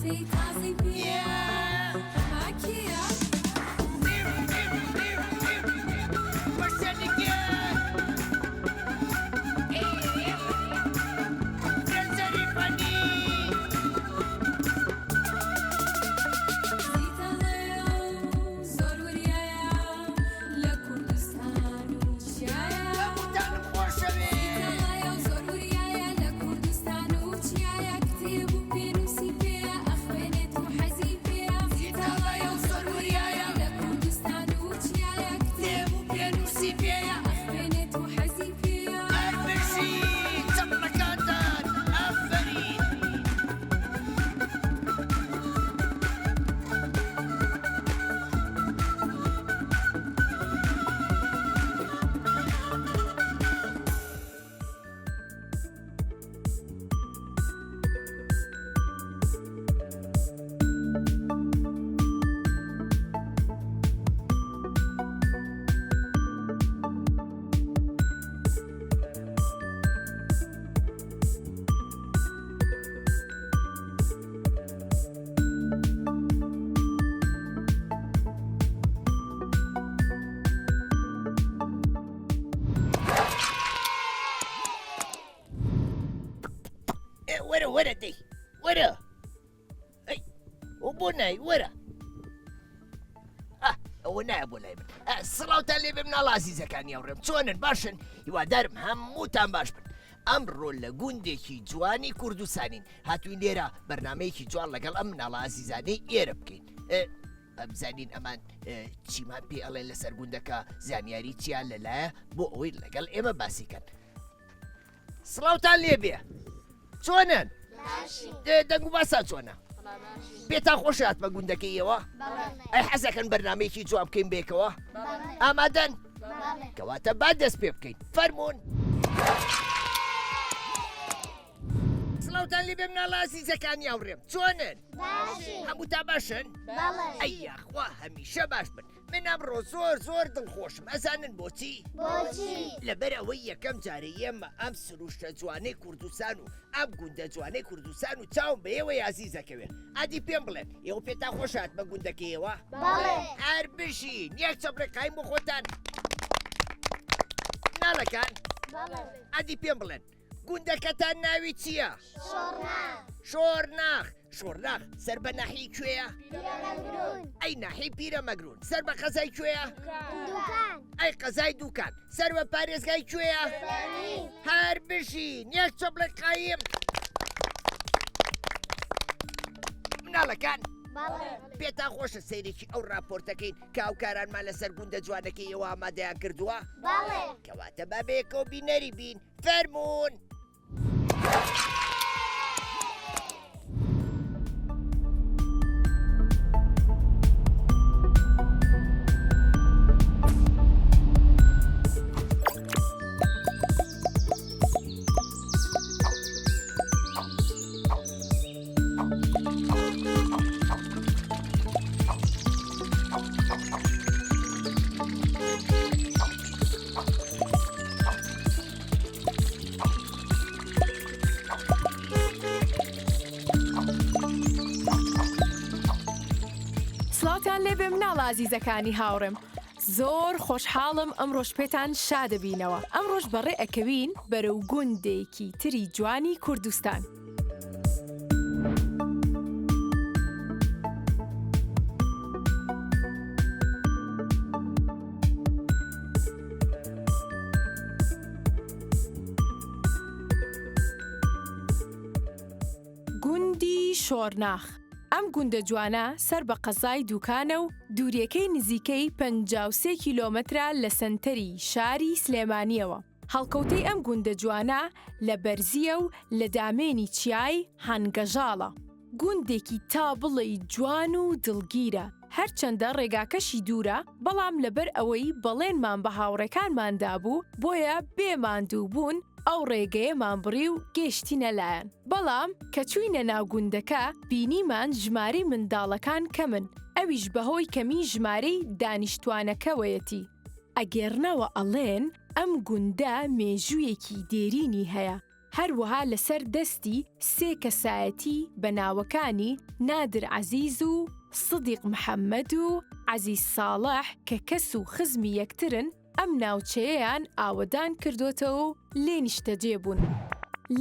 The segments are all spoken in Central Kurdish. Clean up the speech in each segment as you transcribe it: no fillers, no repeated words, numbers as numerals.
پێی تازەی پێیە ئەمە کێیە؟ زیتەڵەیە و زۆر وریایە لە کوردستان و چیایە. هەمووتانم خۆشەوێ. زیتەڵەیە و زۆر وریایە لە کوردستان و چیایە کتێب و پێنووسی پێیە ئەخوێنێت و حەزی پێیە. زیتەڵەیە و زۆر وریایە لە کوردستان و چیایە کتێب و پێنووسی پێیە ئەخوێنێت و حەزی پێیە. هەر بژی چەپڵەکانتان ئافەرین. وەرە وەرە دەی وەرە ئەی ئەو بۆ نای وەرە ئەوە نایە بۆ لای من سڵاوتان لێ بێ مناڵ ئازیزەکانی ئەوڕێم چۆنن باشن هیوادارم هەمووتان باش بن ئەمڕۆ لە گوندێکی جوانی کوردستانین هاتوین لێرە بەرنمەیەکی جوان لەگەڵ ئەم مناڵە ئازیزانەی ئێرە بکەین بزانین ئەمان چیمان پێ ئەڵێن لەسەر گوندەکە زانیاری چیان لەلایە بۆ ئەوەی لەگەڵ ئێمە باسیکەن سڵاوتان لێبێ چۆنن دەنگ و باسا چۆنە پێتان خۆش هاتمە گوندەکەی ئێوە ئەی حەزەکەن بەرنمەیەکی جوان بکەین بێکەوە ئامادەن کەواتە با دەست پێ بکەین فەرمونون سڵاوتان لێ بێ مناڵە ئازیزەکانی هاوڕێم چۆنن هەموو تا باشن ئەی یاخوا هەمیشە باش بن من ئەمڕۆ زۆر زۆر دڵخۆشم ئەزانن بۆچی؟ بۆچی؟ لەبەر ئەوەی یەکەم جارە ئێمە ئەم سروشتە جوانەی کوردستان و ئەم گوندە جوانەی کوردستان و چاوم بە ئێوەی ئازیز ئەکەوێ ئەدی پێم بڵێن ئێوە پێتان خۆشە هاتمە گوندەکەی ئێوە؟ بەڵێ. هەر بژین یەک چەپڵێک قایم بۆ خۆتان مناڵەکان بەڵێ. ئەدی پێم بڵێن گوندەکەتان ناوی چییە؟ شۆڕناخ. شۆڕناخ شۆڕناخ سەر بە ناحیەی کوێیە؟ پیرەمەگرون. ئەی ناحیەی پیرەمەگرون سەر بە قەزای کوێیە؟ دوکان. ئەی قەزای دوکان سەر بە پارێزگای کوێیە؟ سلێمانی. هەر بژین یەک چەپڵێک قایم. مناڵەکان بەڵێ. پێتان خۆشە سەیرێکی ئەو راپۆرتەکەین کە هاوکارانمان لەسەر گوندە جوانەکەی ئێوە ئامادەیان کردووە؟ بەڵێ. کەواتە با بەیەکەوە بینەری بین. فەرموون. سڵاوتان لێبێ مناڵە ئازیزەکانی هاوڕێم زۆر خۆشحاڵم ئەمڕۆش پێتان شادەبینەوە ئەمڕۆش بەڕێ ئەکەوین بەرەو گوندێکی تری جوانی کوردستان. گوندی شۆرناخ، ئەم گوندە جوانە سەر بە قەزای دوکانە و دووریەکەی نزیکەی 53 کیلۆمەترە لە سەنتەری شاری سلێمانییەوە. هەڵکەوتەی ئەم گوندە جوانە لە بەرزییە و لە دامێنی چیای هەنگەژاڵە. گوندێکی تا بڵێی جوان و دڵگیرە، هەرچەندە ڕێگاکەشی دوورە، بەڵام لەبەر ئەوەی بەڵێنمان بە هاوڕێکانمان دابوو، بۆیە بێ ماندووبوون ئەو ڕێگەیەمان بڕی و گەیشتینە لایان. بەڵام کە چووینە ناو گوندەکە، بینیمان ژمارەی منداڵەکان کەمن، ئەویش بەهۆی کەمی ژمارەی دانیشتوانەکەوەیەتی. ئەگێڕنەوە ئەڵێن ئەم گوندە مێژوویەکی دێرینی هەیە. هەروەها لەسەر دەستی سێ کەسایەتی بە ناوەکانی نادر عەزیز و سدیق محەمەد و عەزیز ساڵح کە کەس و خزمی یەکترن ئەم ناوچەیەیان ئاوەدان کردۆتەوە و لێ نیشتەجێ بوون.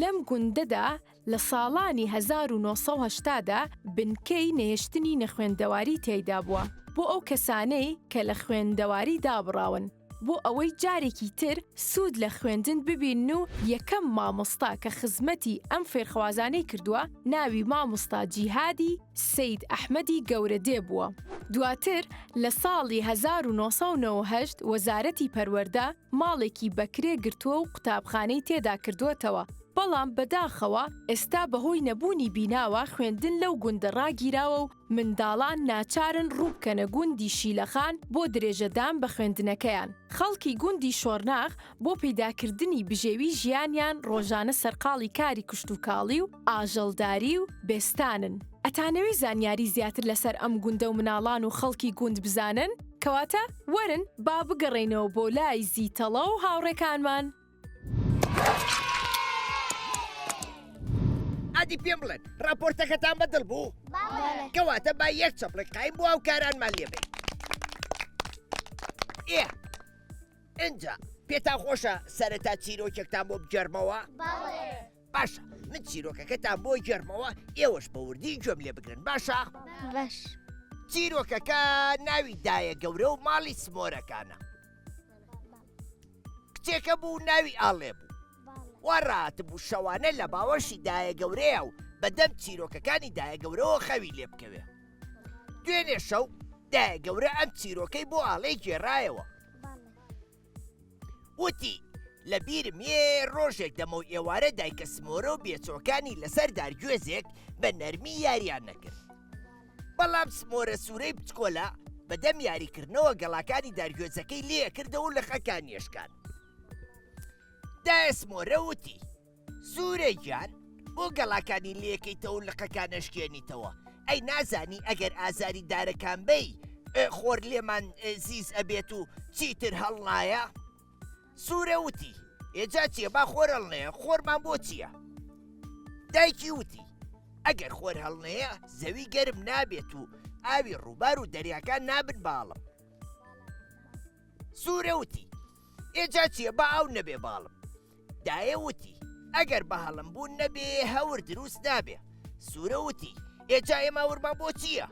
لەم گوندەدا لە ساڵانی 1980 دا بنکەی نەهێشتنی نەخوێندەواری تیایدا بووە بۆ ئەو کەسانەی کە لە خوێندەواری دابڕاون بۆ ئەوەی جارێکی تر سوود لە خوێندن ببینن و یەکەم مامۆستا کە خزمەتی ئەم فێرخوازانەی کردووە ناوی مامۆستا جیهادی سەید ئەحمەدی گەورەدێ بووە. دواتر لە ساڵی 1998 وەزارەتی پەروەردە ماڵێکی بەکرێ گرتووە و قوتابخانەی تێدا کردووەتەوە، بەڵام بەداخەوە ئێستا بەهۆی نەبوونی بیناوە خوێندن لەو گوندە ڕاگیراوە و منداڵان ناچارن ڕووبکەنە گوندی شیلەخان بۆ درێژەدان بە خوێندنەکەیان. خەڵکی گوندی شۆرناخ بۆ پەیداکردنی بژێوی ژیانیان ڕۆژانە سەرقاڵی کاری کشتوکاڵی و ئاژەڵداری و بێستانن. ئەتانەوێ زانیاری زیاتر لەسەر ئەم گوندە و مناڵان و خەڵکی گوند بزانن؟ کەواتە وەرن با بگەڕێینەوە بۆ لای زیتەڵە و هاوڕێکانمان. ئەدی پێم بڵێن ڕاپۆرتەکەتان بەدڵ بوو؟ کەواتە با یەک چەپڵێک قایم بۆ هاوکارانمان لێ بەین. ئێ ئینجا پێتان خۆشە سەرەتا چیرۆکێکتان بۆ بگێڕمەوە؟ باشە من چیرۆکەکەتان بۆ گێڕمەوە ئێوەش بە وردی گوێم لێ بگرن باشە؟ باش. چیرۆکەکە ناوی دایە گەورە و ماڵی سمۆرەکانە. کچێکە بوو ناوی ئاڵێ بوو. وا ڕاهاتبوو شەوانە لە باوەشی دایە گەورەیە و بەدەم چیرۆکەکانی دایە گەورەوە خەوی لێ بکەوێ. دوێنێ شەو دایە گەورە ئەم چیرۆکەی بۆ ئاڵێ گێڕایەوە. وتی، لە بیرم یێ ڕۆژێک دەمەو ئێوارە دایکە سمۆرە و بێچۆکانی لەسەر دارگوێزێک بە نەرمی یاریان نەکرد. بەڵام سمۆرە سوورەی بچکۆلە بەدەم یاریکردنەوە گەڵاکانی دارگوێزەکەی لێکردەوە و لقەکانی ئەشکان. دایە سمۆرە وتی، سوورە گیان بۆ گەڵاکانی لێکەیتەوە و لقەکان ئەشکێنیتەوە؟ ئەی نازانی ئەگەر ئازاری دارەکان بەی خۆر لێمان زیز ئەبێت و چیتر هەڵنایە؟ سوورە وتی، ئێ جا چییە با خۆر هەڵنەیە، خۆرمان بۆ چییە؟ دایکی وتی، ئەگەر خۆر هەڵنەیە زەوی گەرم نابێت و ئاوی ڕووبار و دەریاکان نابن باڵم. سوورە وتی، ئێ جا چییە با ئاو نەبێ باڵم. دایە وتی، ئەگەر بە هەڵم بوون نەبێ هەور دروست نابێ. سوورە وتی، ئێ جا ئێمە هەورمان بۆ چییە؟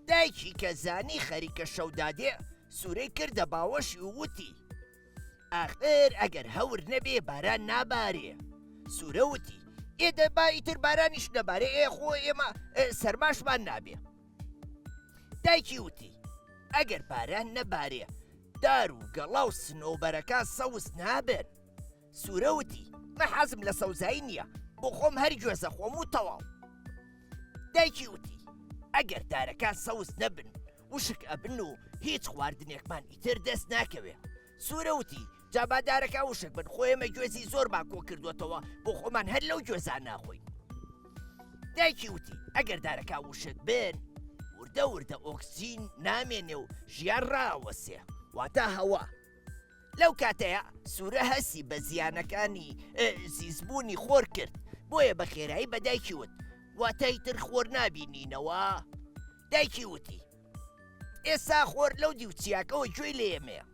دایکی کە زانی خەریکە شەو دادێ سوورەی کردە باوەشی و وتی، ئاخر ئەگەر هەور نەبێ باران نابارێ. سوورە وتی، ئێ دە با ئیتر بارانیش نەبارێ ئێ خۆ ئێمە سەرماشمان نابێ. دایکی وتی، ئەگەر باران نەبارێ دار و گەڵا و سنەوبەرەکان سەوز نابن. سوورە وتی، من حەزم لە سەوزایی نییە، بۆ خۆم هەر گوێزە خۆم و تەواو. دایکی وتی، ئەگەر دارەکان سەوز نەبن وشک ئەبن و هیچ خواردنێکمان ئیتر دەست ناکەوێ. سوورە وتی، جا با دارەکان وشک بن، خۆ ئێمە گوێزی زۆرمان کۆ کردووەتەوە، بۆ خۆمان هەر لەو گوێزانە ناخۆین. دایکی وتی، ئەگەر دارەکان وشک بن، وردە وردە ئۆکسجین نامێنێ و ژیان ڕائەوەسێ، واتە هەوا. لەو کاتەیا سوورە هەستی بە زیانەکانی زیزبوونی خۆر کرد، بۆیە بە خێرایی بە دایکی وت، واتە ئیتر خۆر نابینینەوە؟ دایکی وتی، ئێستا خۆر لەو دیو چیاکەوە گوێی لە ئێمەیە،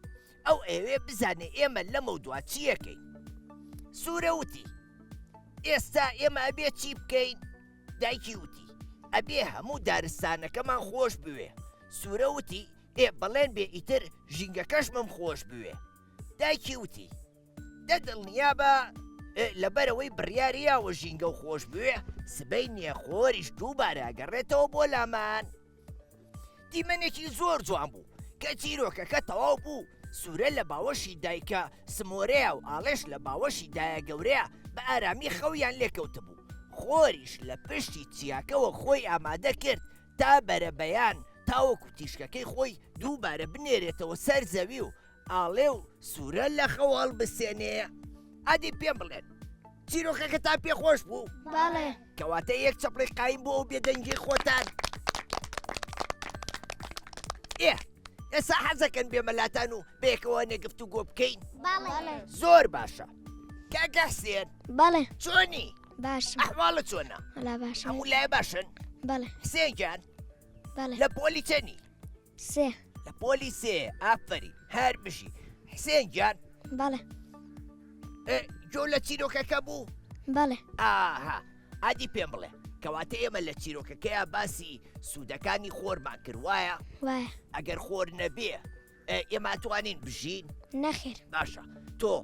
ئەو ئەیەوێ بزانێ ئێمە لەمەودوا چییەکەین. سوورە وتی، ئێستا ئێمە ئەبێ چی بکەین؟ دایکی وتی، ئەبێ هەموو دارستانەکەمان خۆش بوێ. سوورە وتی، ئێ بەڵێن بێ ئیتر ژینگەکەشمم خۆش بوێ. دایکی وتی، دە دڵنیابە لەبەرئەوەی بڕیاری یاوە ژینگە و خۆش بوێ، سبەینێ خۆریش دووبارە ئەگەڕێتەوە بۆ لامان. دیمەنێکی زۆر جوان بوو. کە چیرۆکەکە تەواو بوو، سوورە لە باوەشی دایکە سمۆرەیا و ئاڵێش لە باوەشی دایە گەورەیا بە ئارامی خەویان لێ کەوتبوو. خۆریش لە پشتی چیاکەوە خۆی ئامادە کرد تا بەرەبەیان تاوەکو تیشکەکەی خۆی دووبارە بنێرێتەوە سەر زەوی و ئاڵێ و سوورە لە خەو هەڵبسێنێ. ئەدی پێم بڵێن چیرۆکەکەتان پێ خۆش بوو؟ بەڵێ. کەواتە یەک چەپڵەی قایم بۆ ئەو بێدەنگی خۆتان. ئێ ئێستا حەزەکەن بێمە لاتان و بەیەکەوە نێ گفتوگۆ بکەین؟ بەڵێ. زۆر باشە. کاکە حسێن بەڵێ چۆنی؟ باشم ئەحواڵت چۆنە؟ وەڵا باشم هەموو لایە باشن؟ بەڵێ حسێن گیان بەڵێ لە پۆلی چەنی؟ سێ لە پۆلی سێ ئافەرین هەر بژی حسێن گیان بەڵێ گۆ لە چیرۆکەکە بوو؟ بەڵێ ئاها ئادی پێم بڵێ کەواتە ئێمە لە چیرۆکەکەیا باسی سوودەکانی خۆرمان کرد وایە؟ وایە ئەگەر خۆر نەبێ ئێمە ئەتوانین بژین؟ نەخێر. باشە تۆ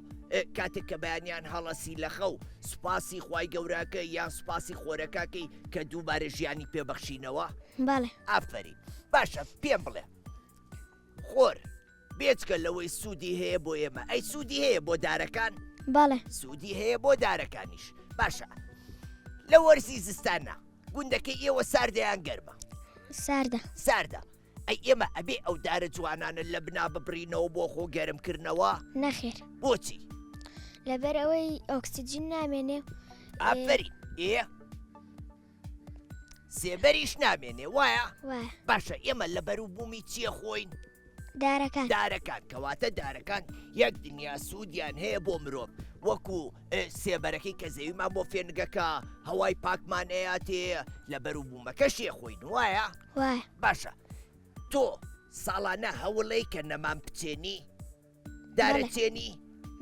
کاتێک کە بەیانیان هەڵەسی لە خەو سوپاسی خوای گەوراکەی یان سوپاسی خۆرەکەکەی کە دووبارە ژیانی پێ بەخشینەوە؟ بەڵێ. ئافەرین. باشە پێم بڵێ خۆر بێجگە لەوەی سوودی هەیە بۆ ئێمە ئەی سوودی هەیە بۆ دارەکان؟ بەڵێ. سوودی هەیە بۆ دارەکانیش. باشە لە وەرزی زستانە گوندەکەی ئێوە ساردە یان گەرمە؟ ساردە. ساردە. ئەی ئێمە ئەبێ ئەو دارە جوانانە لە بنا ببڕینەوە بۆ خۆ گەرم کردنەوە؟ نەخێر. بۆچی؟ لەبەر ئەوەی ئۆکسجین نامێنێ. ئافەرین. ئێ سێبەریش نامێنێ وایە؟ وایە. باشە ئێمە لە بەروبوومی چییە خۆین؟ دارەکان. دارەکان کەواتە دارەکان یەک دنیا سوودیان هەیە بۆ مرۆڤ وەکو سێبەرەکەی کە زەویمان بۆ فێنگەکە هەوای پاکمان ئەیاتێ لە بەروبوومەکەشێ خۆین وایە؟ وایە. باشە تۆ ساڵانە هەوڵەی کە نەمام بچێنی؟ دارە چێنی؟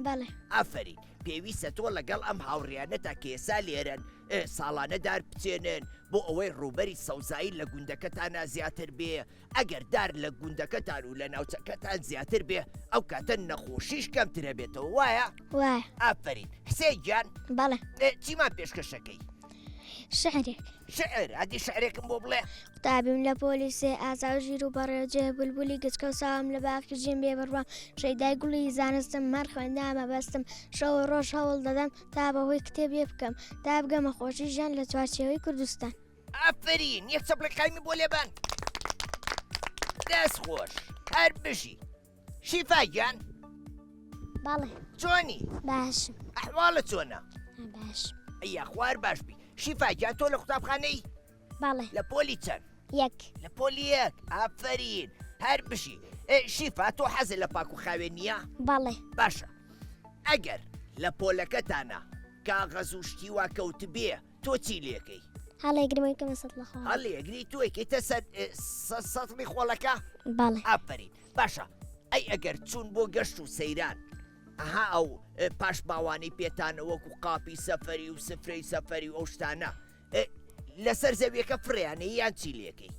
بەڵێ. ئافەرین پێویستە تۆ لەگەڵ ئەم هاوڕیانەتا کە ئێسا لێرەن ساڵانە دار بچێنن بۆ ئەوەی ڕووبەری سەوزایی لە گوندەکەتانا زیاتر بێ ئەگەر دار لە گوندەکەتان و لە ناوچەکەتان زیاتر بێ ئەو کاتە نەخۆشیش کەمترە بێتەوە وایە؟ وایە. ئافەرین حسێن گیان. بەڵێ. چیمان پێشکەشەکەی؟ شعرێک. شعر ئەدی شعرێکم بۆ بڵێ. قوتابیم لە پۆلی سێ ئازا و ژیر و بەڕێوجێ بولبولی گچکە و ساوم لە باخی ژین بێ بڕوام شەیدای گوڵی زانستم هەر خوێندنا مەبەستم شەو و ڕۆژ هەوڵ دەدەم تا بەهۆی کتێب یێ بکەم تا بگەمە خۆشی ژیان لە چوارچێوەی کوردستان. ئافەرین یەک چەپڵەی قایمی بۆ لێبان. دەست خۆش هەر بژی. شیفا گیان. بەڵێ. چۆنی؟ باشم. ئەحواڵت چۆنە؟ باش. ئەی یاخوا هەر باش بی. شیفا گیان تۆ لە قوتابخانەی؟ بەڵێ. لە پۆلی چەند؟ یەک. لە پۆلی یەک ئافەرین هەر بژی. شیفا تۆ حەزت لە پاک و خاوێنییە؟ بەڵێ. باشە ئەگەر لە پۆلەکەتانا کاغەز و شتی وا کەوتبێ تۆ چی لێکەی؟ هەڵێگرم و یکەمە سەتڵە خۆڵەکە. هەڵێگری تۆ یکەیتە سەر سەتڵی خۆڵەکە؟ بەڵێ. ئافەرین باشە ئەی ئەگەر چوون بۆ گەشت و سەیران ئەها ئەو پاشماوانەی پێتانە وەکو قاپی سەفەری و سفرەی سەفەری و ئەو شتانە لەسەر زەویەکە فڕیانەی یان چی لێکەی؟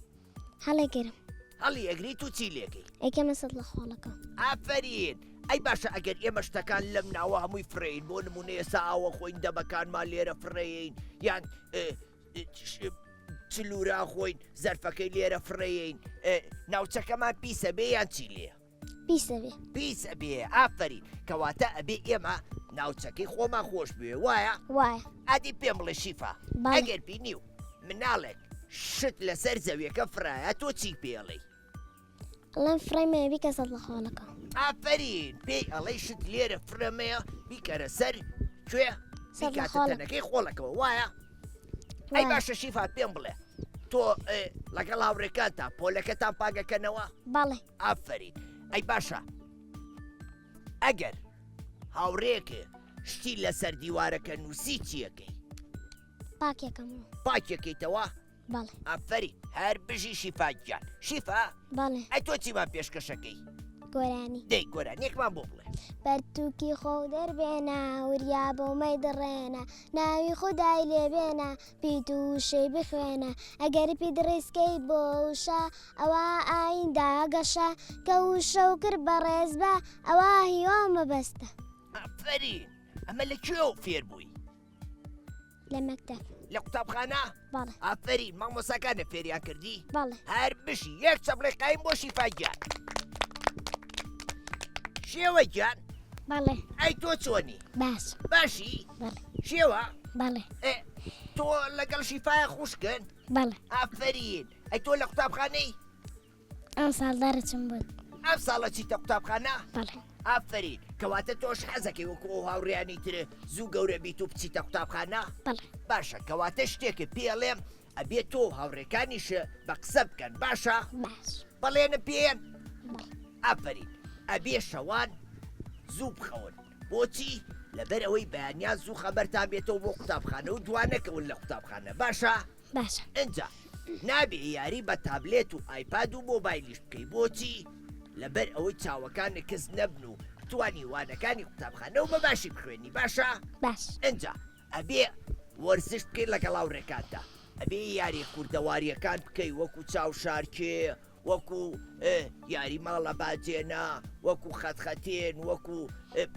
هەڵێگرم. هەڵی ئەگریت و چی لێکەی؟ ئەیکەمە سەتڵە خۆڵەکە. ئافەرین ئەی باشە ئەگەر ئێمە شتەکان لەم ناوە هەمووی فڕێین بۆ نمونە ئێستا ئاوە خۆین دەبەکانمان لێرە فڕێین یان چلورا خۆین زەرفەکەی لێرە فڕێین ناوچەکەمان پیسە بێ یان چی لێ؟ پیسە بێ. پیسە بێ ئافەرین کەواتە ئەبێ ئێمە ناوچەکەی خۆمان خۆش بوێ وایە؟ وایە. ئەدی پێم بڵێ شیفا ئەگەر بینی و مناڵێک شت لەسەر زەویەکە فرایە تۆ چی پێڵێی؟ ئەڵێم فڕێ مەیە بیکە سەتڵە خۆڵەکە. ئافەرین پێی ئەڵێی شت لێرە فڕێ مەیە بیکەرە سەر کوێ؟ بیکاتە تەنەکەی خۆڵەکەوە وایە؟ ئەی باشە شیفا پێم بڵێ تۆ لەگەڵ هاوڕێکانتا پۆلەکەتان پاگەکەنەوە؟ بەڵێ. ئافەرین ئەی باشە ئەگەر هاوڕێکێ شتی لەسەر دیوارەکە نووسی چیەکەی؟ پاکێکەمەوە. پاکێکەیتەوە؟ بەڵێ. ئافەرین هەر بژی شیفا گیان. شیفا؟ بەڵێ. ئەی تۆ چیمان پێشکەشەکەی؟ گۆرانی. دەی گۆرانیەکمان بۆ بڵێ. پەرتووکی خۆو دەربێنە، وریا بۆ مەیدڕێنە، ناوی خودای لێ بێنە، پیت و وشەی بخوێنە، ئەگەر پیت ڕیزکەی بۆ وشە، ئەوا ئاییندا گەشە، کە وشە و کرد بەڕێز بە، ئەوا هیوا و مەبەستە. ئافەرین ئەمە لە کوێوە فێر بووی؟ لە مەکتەب. لە قوتابخانە؟ بەڵێ. ئافەرین مامۆستاکانت فێریان کردی؟ بەڵێ. هەر بژی یەک چەپڵەی قایم بۆ شیفا گیان. شێوە گیان؟ بەڵێ. ئەی تۆ چۆنی؟ باش. باشی؟ بەڵێ. شێوە؟ بەڵێ. ئێ تۆ لەگەڵ شیفایە خوشکن؟ بەڵێ. ئافەرین ئەی تۆ لە قوتابخانەی؟ ئەمساڵ دەرچم بوو. ئەمساڵ ئەچیتە قوتابخانە؟ بەڵێ. ئافەرین، کەواتە تۆش حەزەکەی وەکو ئەو هاوڕێیانی تر زوو گەورە بیت و بچیتە قوتابخانە؟ بەڵێ. باشە، کەواتە شتێکت پێ ئەڵێم ئەبێ تۆ و هاوڕێکانیشت بە قسە بکەن، باشە؟ باش. بەڵێنت پێیەن؟ بەڵێ. ئافەرین، ئەبێ شەوان زوو بخەون، بۆچی؟ لەبەر ئەوەی بەیانیان زوو خەبەرتان بێتەوە بۆ قوتابخانە و دوا نەکەون لە قوتابخانە باشە؟ باشە. ئنجا نابێ یاری بە تابلێت و ئایپاد و مۆبایلیش بکەی بۆچی؟ لەبەر ئەوەی چاوەکانت کز نەبن و بتوانی وانەکانی قوتابخانە و بە باشی بخوێنی باشە؟ باش. ئنجا ئەبێ وەرزش بکەی لەگەڵ هاوڕێکانتا ئەبێ یاری کوردەواریەکان بکەی وەکو چاوشارکێ وەکو یاری ماڵە باجێنە وەکو خەتخەتێن وەکو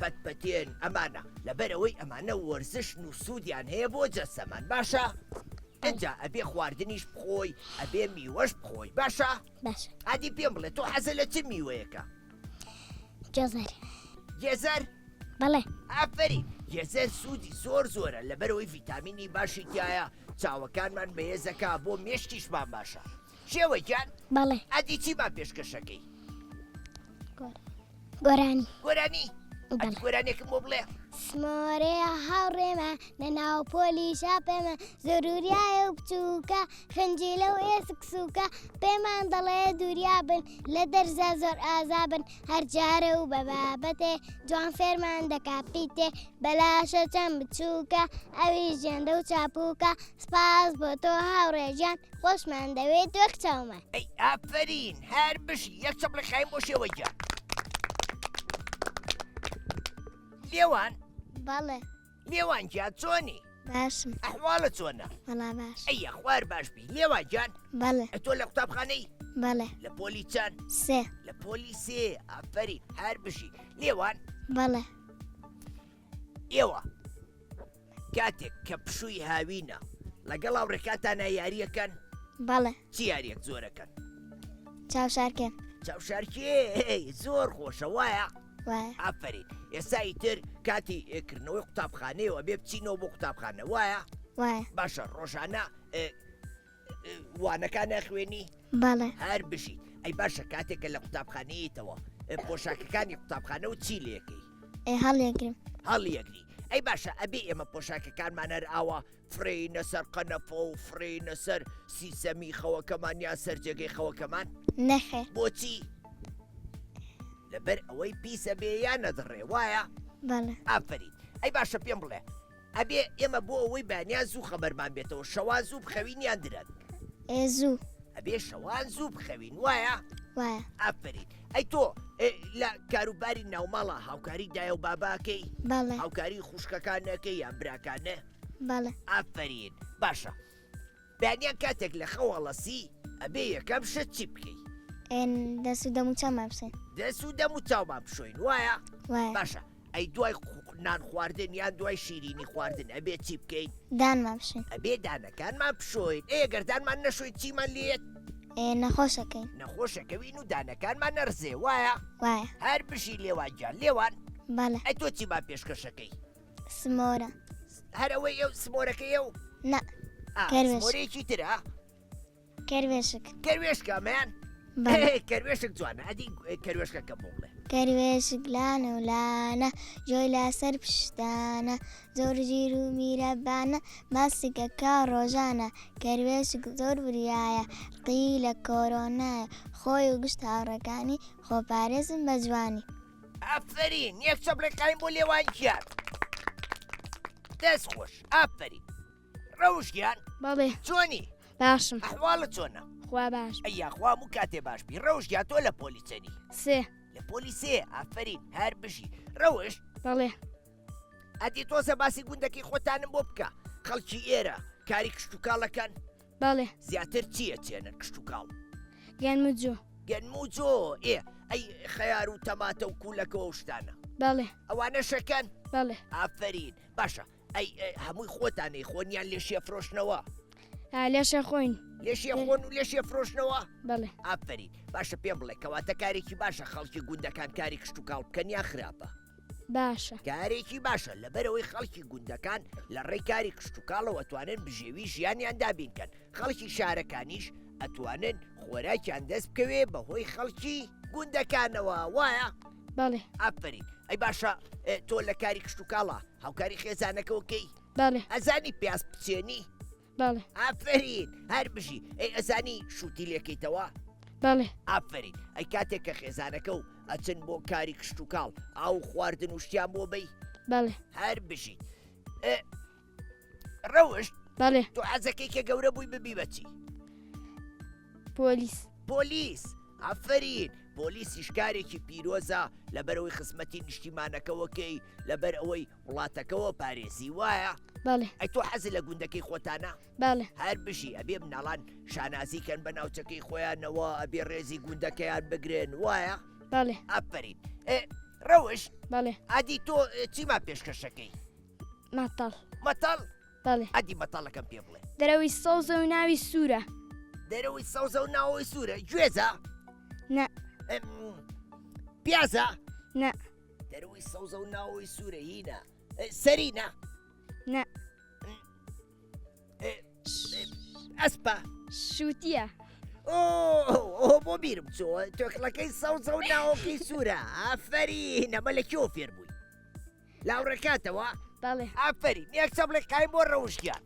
پەتپەتێن ئەمانە لەبەرئەوەی ئەمانە وەرزشن و سوودیان هەیە بۆ جەستەمان باشە ئەجا ئەبێ خواردنیش بخۆی ئەبێ میوەش بخۆی باشە باشە ئادی پێم بڵێ تۆ حەزە لە چ میوەیەکە جەزەر گێزەر بەڵێ ئافەرین گێزەر سوودی زۆر زۆرە لەبەرەوەی ڤیتامینی باشی تایە چاوەکانمان بەهێزەکە بۆ مێشکیشمان باشە شێوە گیان بەڵێ ئەدی چیمان پێشکەشەکەی گۆرانی گۆرانی ئەدی گۆرانێکم بۆ بڵێ سمۆرەیە هاوڕێمە لە ناو پۆلی شاپێمە زۆروریایە و بچووکە خنجیلە و ئێسک سووکە پێمان دەڵێ دووریا بن لە دەرزە زۆر ئازابن هەر جارە و بە بابەتێ جوان فێرمان دەکا پیتێ بەلاشە چەند بچووکە ئەویش جێندە و چاپووکە سپاس بۆ تۆ هاوڕێ گیان خۆشمان دەوێت وەک چاومان. ئەی ئافەرین هەر بژی یەک چەپڵە خایم بۆ شێوە گیان. لێوان بەڵێ لێوان گیان چۆنی؟ باشم ئەحواڵت چۆنە؟ وەڵا باش ئەی یاخوار باش بی لێوان گیان بەڵێ ئەتۆ لە قوتابخانەی؟ بەڵێ لە پۆلی چەند؟ سێ لە پۆلی سێ ئافەرین هەر بژی لێوان بەڵێ ئێوە کاتێک کە پشووی هاوینە لەگەڵ هاوڕێکانتانا یاریەکەن؟ بەڵێ. چی یاریەک زۆرەکەن؟ چاوشارکێن. چاوشارکێ زۆر خۆشە وایە؟ وایە. ئافەرین ئێستا ئیتر کاتی کردنەوەی قوتابخانەیەوە بێ بچینەوە بۆ قوتابخانە وایە؟ وایە. باشە ڕۆژانە وانەکان ئەخوێنی؟ بەڵێ. هەر بژیت. ئەی باشە کاتێک کە لە قوتابخانەیەیتەوە پۆشاکەکانی قوتابخانە و چی لێکەی؟ ئێ هەڵیەگرم. هەڵیەگری. ئەی باشە ئەبێ ئێمە پۆشاکەکانمان هەر ئاوا فڕێینە سەر قەنەفە و فڕێینە سەر سیسەمی خەوەکەمان یان سەر جێگەی خەوەکەمان؟ نەخێر. بۆچی؟ لەبەر ئەوەی پیسە بێ یان نەدڕێ وایە؟ بەڵێ. ئافەرین. ئەی باشە پێم بڵێ ئەبێ ئێمە بۆ ئەوەی بەیانیان زوو خەبەرمان بێتەوە شەوان زوو بخەوین یان درەنگ؟ ئێ زوو. ئەبێ شەوان زوو بخەوین وایە؟ وایە. ئافەرین. ئەی تۆ لە کاروباری ناوماڵە هاوکاری دایە و باباکەی؟ بەڵێ. هاوکاری خوشکەکان نەکەی یان براکانە؟ بەڵێ. ئافەرین. باشە بەیانیان کاتێک لە خەو هەڵەسی ئەبێ یەکەم شت چی بکەی؟ دەست و دەم و چاومان بشۆین. دەست و دەم و چاومان بشۆین وایە؟ وایە. باشە ئەی دوای نان خواردن یان دوای شیرینی خواردن ئەبێ چی بکەین؟ دانمان بشۆین. ئەبێ دانەکانمان بشۆین. ئێ گەر دانمان نەشۆین چیمان لێت؟ ئێ نەخۆشەکەین. نەخۆشەکەوین و دانەکانمان نەڕزێ وایە؟ وایە. هەر بژی لێوان گیان. لێوان؟ بەڵێ. ئەی تۆ چیمان پێشکەشەکەی؟ سمۆرە. هەر ئەوەی ئەو سمۆرەکەی ئەو؟ نا. ئا، کەروێشک. سمۆرەیەکی ترە؟ کەروێشک. کەروێشکە ئەمەیان؟ بەڵێ. کەروێشک جوانە. ئەدی کەروێشکەکە بۆ بڵێ. کەروێشک لانە و لانە، گوێی لەسەر پشتانە، زۆر ژیر و میرەبانە، ماسک ئەکا ڕۆژانە، کەروێشک زۆر وریایە، ڕقی لە کۆرۆنایە، خۆی و گشت هاوڕێکانی خۆپارێزن بە جوانی. ئافەرین یەک چەپڵێ قایم بۆ لێوان گیان دەست خۆش ئافەرین ڕەوش گیان بەڵێ چۆنی باشم ئەحواڵت چۆنە خوا باش ئەی یاخوا هەموو کاتێ باش بی ڕەوش گیان تۆ لە پۆلی چەنی سێ لە پۆلی سێ ئافەرین هەر بژی ڕەوش بەڵێ ئەدی تۆزە باسی گوندەکەی خۆتانم بۆ بکە خەڵکی ئێرە کاری کشتوکاڵەکەن بەڵێ. زیاتر چی ئەچێنن کشتوکاڵ؟ گەنم و جۆ. گەنم و جۆ ئێ ئەی خەیار و تەماتە و کوولەکە و شتانە؟ بەڵێ. ئەوانە شەکەن؟ بەڵێ. ئافەرین باشە ئەی هەمووی خۆتان ئەیخۆن یان لێشی ئەفرۆشنەوە؟ لێشێ خۆین. لێشی خۆن و لێشی ئەفرۆشنەوە؟ بەڵێ. ئافەرین باشە پێم بڵێ کەواتە کارێکی باشە خەڵکی گوندەکان کاری کشتوکاڵ بکەن یان خراپە؟ باشە. کارێکی باشە لەبەرئەوەی خەڵکی گوندەکان لە ڕێی کاری کشتوکاڵەوە ئەتوانن بژێوی ژیانیان دابین کەن، خەڵکی شارەکانیش ئەتوانن خۆراکیان دەست بکەوێ بەهۆی خەڵکی گوندەکانەوە وایە؟ بەڵێ. ئافەرین ئەی باشە تۆ لە کاری کشتوکاڵا هاوکاری خێزانەکەوە کەی؟ بەڵێ. ئەزانی پیاز بچێنی؟ بەڵێ. ئافەرین هەر بژی ئەی ئەزانی شووتی لێکەیتەوە؟ بەڵێ. ئافەرین ئەی کاتێک کە خێزانەکە و ئەچن بۆ کاری کشتوکاڵ ئاو و خواردن و شتیان بۆ بەی؟ بەڵێ. هەر بژیت. ڕەوشت بەڵێ. تۆ حەزەکەی کە گەورە بووی ببی بە چی؟ پۆلیس. پۆلیس ئافەرین پۆلیسیش کارێکی پیرۆزە لەبەرئەوەی خزمەتی نیشتیمانەکەوەکەی لەبەر ئەوەی وڵاتەکەوە پارێزی وایە؟ بەڵێ. ئەی تۆ حەزت لە گوندەکەی خۆتانە؟ بەڵێ. هەر بژی ئەبێ مناڵان شانازی کەن بە ناوچەکەی خۆیانەوە ئەبێ ڕێزی گوندەکەیان بگرن وایە؟ بەڵێ. ئافەرین. ئێ ڕەوشت؟ بەڵێ. ئادی تۆ چیمان پێشکەشەکەی؟ مەتەڵ. مەتەڵ؟ بەڵێ. ئەدی مەتەڵەکەم پێ بڵێ. دەرەوەی سەوزە و ناوی سوورە. دەرەوەی سەوزە و ناوەوەی سوورە گوێزە؟ نا. پیازە؟ نا. دەرەوەی سەوزە و ناوەوەی سوورە هینە سەرینە؟ نا. ئەسپە؟ شووتییە. ئۆ بۆ بیرم چۆ تۆکڵەکەی سەوزە و ناوەکەی سوورە ئافەرین ئەمە لە کوێوە فێر بووی؟ لاوڕەکاتەوە؟ بەڵێ. ئافەرین یەک چەپڵێک قایم بۆ ڕەوش گیان.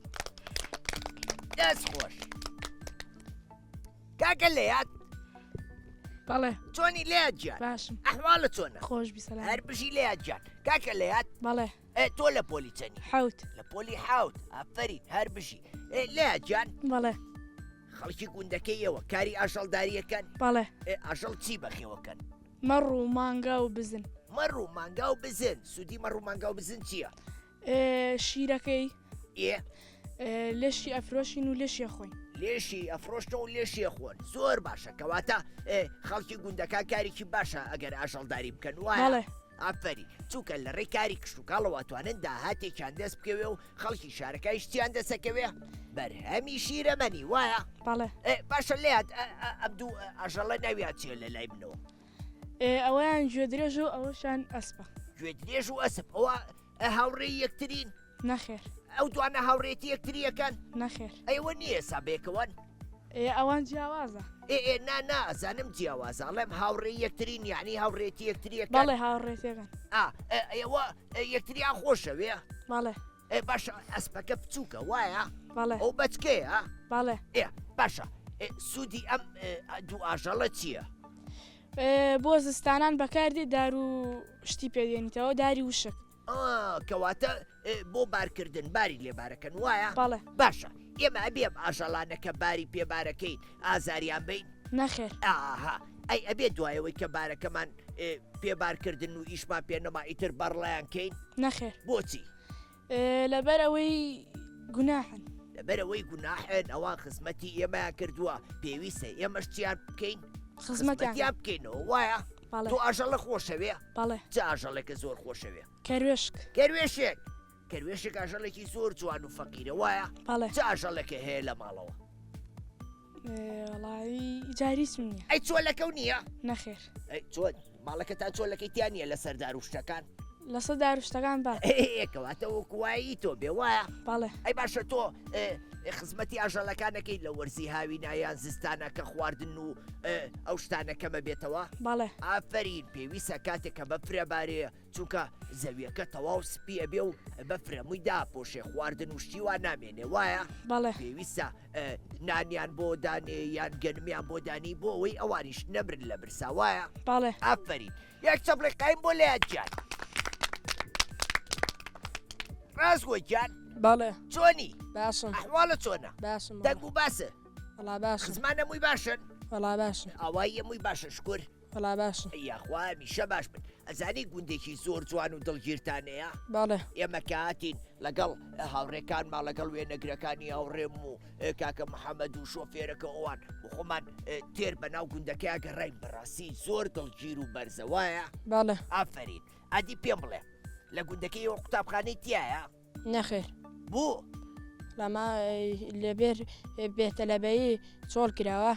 دەست خۆش. کاکە لەیاد بەڵێ. چۆنی لەیاد گیان؟ باشم. ئەحواڵت چۆنە؟ خۆش بی سەلام. هەر بژی لەیاد گیان. کاکە لەیاد؟ بەڵێ. تۆ لە پۆلی چەنی؟ حەوت. لە پۆلی حەوت. ئافەرین هەر بژی. لەیاد گیان؟ بەڵێ. خەڵکی گوندەکەی ئێوە کاری ئاژەڵدارییەکەن؟ بەڵێ. ئاژەڵ چی بەخێوەکەن؟ مەڕ و مانگا و بزن. مەڕ و مانگا و بزن سوودی مەڕ و مانگا و بزن چییە؟ شیرەکەی ئێ لێشی ئەفرۆشین و لێشی ئەخۆین. لێشی ئەفرۆشن و لێشی ئەخۆن زۆر باشە کەواتە خەڵکی گوندەکان کارێکی باشە ئەگەر ئاژەڵداری بکەن وایە؟ بەڵێ. ئافەرین چونکە لە ڕێی کاری کشتوکاڵەوە ئەتوانن داهاتێکیان دەست بکەوێ و خەڵکی شارەکایش چیان دەسەکەوێ؟ بەرهەمی شیرەمەنی وایە؟ بەڵێ. باشە لێیان ئەم دوو ئاژەڵە ناویان چییە لە لای منەوە؟ ئەوەیان گوێدرێژ و ئەوەشان ئەسپە. گوێدرێژ و ئەسپ ئەوە هاوڕێی یەکترین؟ نەخێر. ئەو دوانە هاوڕێتی یەکتریەکەن؟ نەخێر. ئەیوە نییە ئێستا بێکەوەن؟ ئەوان جیاوازە. ئێ ئێ نا نا ئەزانم جیاوازە ئەڵێم هاوڕێی یەکترین یعنی هاوڕێتی یەکتریەکەن؟ بەڵێ هاوڕێتیەکەن. ئا ئێوە یەکتریان خۆشەوێ؟ بەڵێ. ئێ باشە ئەسپەکە بچووکە وایە؟ بەڵێ. ئەو بەچکەیە؟ بەڵێ. ئێ باشە سوودی ئەم دوو ئاژەڵە چییە؟ بۆ زستانان بەکاردێ دار و شتی پێدێنیتەوە داری وشک. کەواتە بۆ بارکردن باری لێبارەکەن وایە؟ بەڵێ. باشە ئێمە ئەبێ ئەم ئاژەڵانە کە باری پێبارەکەین ئازاریان بین؟ نەخێر. ئاها ئەی ئەبێ دوایەوەی کە بارەکەمان پێبارکردن و ئیشمان پێ نەما ئیتر بەڕڵیان کەین؟ نەخێر. بۆچی؟ لەبەر ئەوەی گوناحن. لەبەر ئەوەی گوناحن ئەوان خزمەتی ئێمەیان کردووە پێویستە ئێمەش چیان بکەین؟ خزمەتیان بکەینەوە وایە؟ بەڵێ. تۆ ئاژەڵە خۆشەوێ؟ بەڵێ. چ ئاژەڵێکە زۆر خۆشەوێ؟ کەروێشک. کەروێشک کەروێشک ئاژەڵێکی زۆر جوان و فەقیرە وایە؟ بەڵێ. چ ئاژەڵێکە هەیە لە ماڵەوە؟ وەڵایی جاریچم نییە. ئەی چۆلەکە و نییە؟ نەخێر. ئەی چۆن ماڵەکەتان چۆلەکەی تیا نییە لەسەر دار و شتەکان؟ لەسەر دار و شتەکان با. کەواتە وەکو وایی تۆ بێ وایە؟ بەڵێ. ئەی باشە تۆ خزمەتی ئاژەڵەکانەکەی لە وەرزی هاوینە یان زستانە کە خواردن و ئەو شتانە کەمە بێتەوە؟ بەڵێ. ئافەرین پێویستە کاتێک کە بەفرە بارێ چونکە زەویەکە تەواو سپی ئەبێ و بەفرە مووی داپۆشێ خواردن و شتی وا نامێنێ وایە؟ بەڵێ. پێویستە نانیان بۆ دانێ یان گەنمیان بۆ دانی بۆ ئەوەی ئەوانیش نەمرن لە برسا وایە؟ بەڵێ. ئافەرین یەک چەپڵی قایم بۆ لەیاد گیان. ڕاستگۆ گیان. بەڵێ. چۆنی؟ باشم. ئەحواڵت چۆنە؟ باشم. دەنگ و باسە؟ وەڵا باشم. خزمان هەمووی باشن؟ وەڵا باشن. ئاوایی هەمووی باشە شکور؟ وەڵا باشن. یاخوا هەمیشە باش بن. ئەزانی گوندێکی زۆر جوان و دڵگیرتانەیە؟ بەڵێ. ئێمە کە هاتین لەگەڵ هاوڕێکانما لەگەڵ وێنەگرەکانی هاوڕێم و کاکە محەممەد و شۆفێرەکە ئەوان و خۆمان تێر بەناو گوندەکەیا گەڕاین بەڕاستی زۆر دڵگیر و بەرزە وایە؟ بەڵێ. ئافەرین. ئەدی پێم بڵێ لە گوندەکەی ئێوە قوتابخانەی تیایە؟ نەخێر. بۆ؟ لەما لەبێر بێتەلەبەیی چۆڵ کراوە.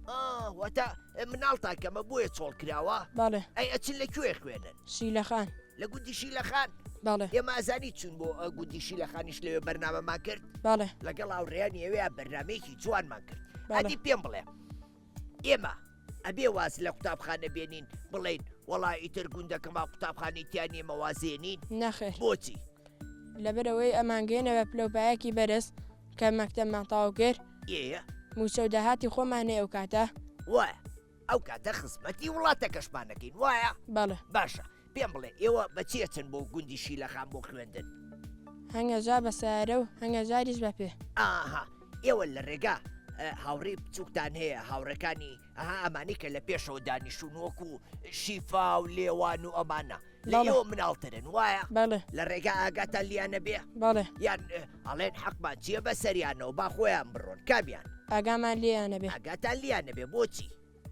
ئا واتە مناڵتان کەمە بۆیە چۆڵ کراوە؟ بەڵێ. ئەی ئەچن لە کوێ خوێنن؟ شیلەخان. لە گوندی شیلەخان؟ بەڵێ. ئێمە ئەزانی چوون بۆ گوندی شیلەخانیش لەوێ بەرنامەمان کرد؟ بەڵێ. لەگەڵ هاوڕێیانی ئەوێ بەرنامەیەکی جوانمان کرد. بەڵێ. ئەدی پێم بڵێ ئێمە ئەبێ واز لە قوتابخانە بێنین بڵێین وەڵا ئیتر گوندەکەمان قوتابخانەی تیا نییە ئێمە وازێنین؟ نەخێر. بۆچی؟ لەبەرئەوەی ئەمانگەیەنە بە پلەوپایەکی بەرز کە مەکتەبمان تەواو کرد. ئێ. مووچە و داهاتی خۆمان هەیە ئەو کاتە. وایە ئەو کاتە خزمەتی وڵاتەکەشمان ئەکەین وایە؟ بەڵێ. باشە. پێم بڵێ ئێوە بە چی ئەچن بۆ گوندی شیلەخان بۆ خوێندن؟ هەنگە جار بە سەیارە و هەنگە جاریش بە پێ. ئاها ئێوە لە ڕێگا هاوڕێی بچووکتان هەیە هاوڕێکانی ئەها ئەمانی کە لە پێشەوە دانیشتون وەکو شیفا و لێوان و ئەمانە لە ئێوە مناڵترن وایە؟ بەڵێ. لە ڕێگا ئاگاتان لیانە بێ؟ بەڵێ. یان ئەڵێن حەقمان چییە بەسەریانەوە با خۆیان بڕۆن کامیان؟ ئاگامان لێیانە بێ. ئاگاتان لیانە بێ بۆچی؟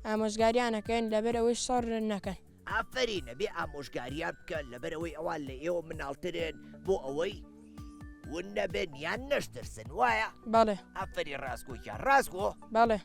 ئامۆژگاریان ئەکەین لەبەر ئەوەی شەڕ نەکەن. ئافەرین ئەبێ ئامۆژگاریان بکەن لەبەرئەوەی ئەوان لە ئێوە مناڵترن بۆ ئەوەی ون نەبن یان نەشترسن وایە؟ بەڵێ. ئافەرین ڕاستگۆ گیان ڕاستگۆ؟ بەڵێ.